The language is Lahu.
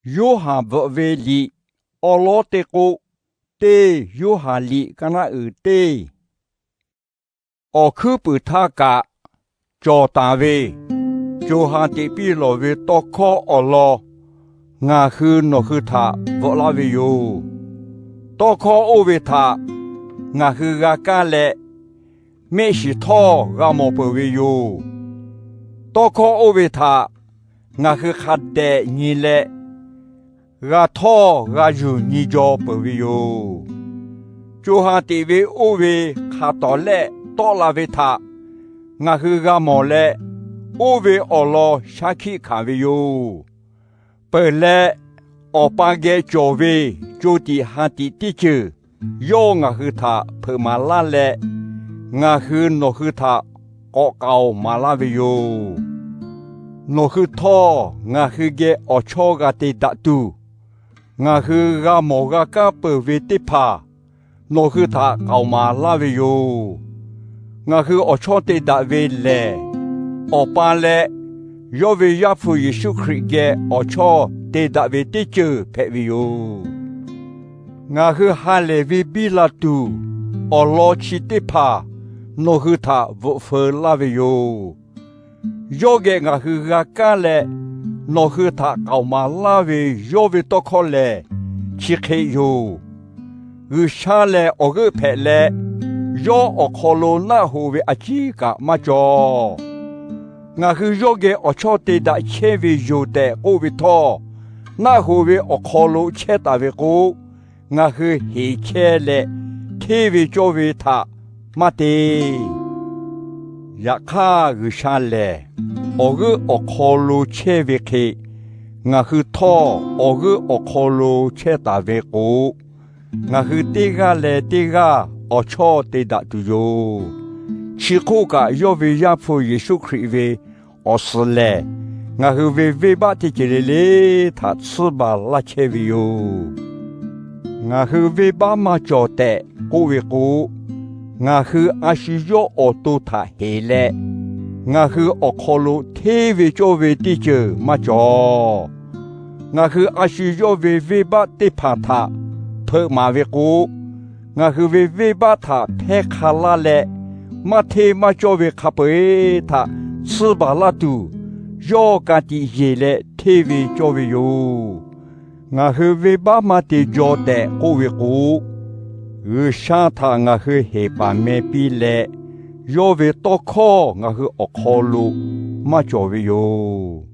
Yoˇhanˬ bvuhꞈ ve liꞈ awˉ lawˉ teˇ k'oˆ, teˇ Yoˇhanˬ liꞈ ka naˆ uiˍ teˇ. Awˬ hkuiˉ puiˍ htaˇ kaꞈ cawˬ taˍ ve co ha teꞈ piˇ lawˬ ve tawˇ hkawˇ awˬ lawn ngaˬ hui nawˬ hui htaꞈ bvuhꞈ laˇ ve yoˬ. Tawˇ hkawˇ oˇ ve htaꞈ ngaˬ hui g'a kaˇ leh, mehˆ shiˍ htawˇ g'a mawˬ peuˬ ve yoˬ. Tawˇ hkawˇ oˇ ve htaꞈ ngaˬ hui hk'a dehꞈ nyi leh, g'a htawˇ g'a yuˬ nyi jaw peuˬ ve yoˬ. Co ha teꞈ ve oˇ ve hk'a tawˍ lehˆ tawˆ la ve htaꞈ ngaˬ hui g'a mawˬ leh, oˇ ve awˬ lawn shaˉ hkiˆ hkanˍ ve yoˬ. Peuˬ leh, Awˬ pa geh cawˬ ve co tiꞈ ha tiꞈ teˇ ceuˬ yawˇ ngaˬ hui htaꞈ hpeuꞈ maˍ laˇ leh, ngaˬ hui nawˬ hui htaꞈ k'awꞈ k'aoˍ maˍ laˇ ve yoˬ. Nawˬ hui htawˇ ngaˬ hui geh awˬ chawˇ g'a te daꞈ tuˬ, ngaˬ hui g'a mawˬ g'a kaˇ peuˬ ve teˇ hpaˍ nawˬ hui htaꞈ k'aoˍ maˍ laˇ ve yoˬ. Ngaˬ hui awˬ chawˇ te daꞈ ve lehˬ, Awˬ pa leh yawˇ ve Yaˇ hpu Yeˍsuˆ Hkriꞈ geh awˬ chawˇ te daꞈ ve teˇ ceuˬ hpehꞈ ve yoˬ. Ngaˬ hui ha lehˬ ve biˇ la tuˬ, awˬ lawn chi teˇ hpaˍ nawˬ hui htaꞈ bvuhꞈ feu laˇ ve yoˬ. Yawˇ geh ngaˬ hui g'a kaˇ leh, nawˬ hui htaꞈ k'aoˍ maˍ laˇ ve yawˇ ve tawˇ hkawˇ lehˬ, chi hk'e yoˬ. G'uiˬsha lehˬ awˬ g'euˆ hpehꞈ leh, yawˇ awˬ hk'aw lo naˆ hoꞈ ve a ciˉ kaꞈ maˇ cawˬ. Ngaˬ hui yawˇ geh awˬ chawˇ te daꞈ chehˇ ve yoˬ tehꞈ k'oˆ ve htawˇ, naˆ hoꞈ ve awˬ hk'aw lo chehˇ taˍ ve k'o, ngaˬ hui heˍ chehˇ leh hteˇ ve cawˇ ve htaꞈ maˇ te. Yaꞈ hk'aˇ, G'uiˬsha lehˬ awˬ g'euˆ awˬ hk'aw lo chehˇ ve hk'e, ngaˬ hui htawˇ awˬ g'euˆ awˬ hk'aw lo chehˇ taˍ ve k'o, ngaˬ hui teˇ g'aˇ leh teˇ g'aˇ awˬ chawˇ te daꞈ tuˬ yoˬ. Chi hk'oˆ kaꞈ, yawˇ ve Yaˇ hpu Yeˍsuˆ Hkriꞈ ve awˬ suhˍ lehˬ, ngaˬ hui ve venˇbaˆ teˇ ceuˬ le le htaꞈ tsuhˇ baˬ laˇ chehˇ ve yoˬ. Ngaˬ hui venˇbaˆ maˇ cawˬ tehꞈ k'oˆ ve k'o, ngaˬ hui a shu yawˇ awˬ to htaꞈ heˍ leh, ngaˬ hui awˬ hk'aw lo hteˇ ve cawˇ ve teˇ ceuˬ maˇ cawˬ. Ngaˬ hui a shu yawˇ ve venˇbaˆ teˇ hpaˍ htaꞈ hpeuꞈ maˍ ve k'o, ngaˬ hui ve venˇbaˆ htaꞈ hpehˇ hk'a laˇ leh, maˇ hteˇ maˇ cawˇ ve hk'a peu-eˬ htaꞈ tsuhˇ baˬ laˇ tuˬ, yawˇ ka tiꞈ yeˬ leh hteˇ ve cawˇ ve yoˬ. Ngaˬ hui venˇbaˆ maˇ te jaw tehꞈ k'oˆ ve k'o, G'uiˬsha htaꞈ ngaˬ hui heˍ paˍ meh piˇ leh, yawˇ ve tawˇ hkawˇ ngaˬ hui awˬ hk'aw lo maˇ cawˬ ve yoˬ.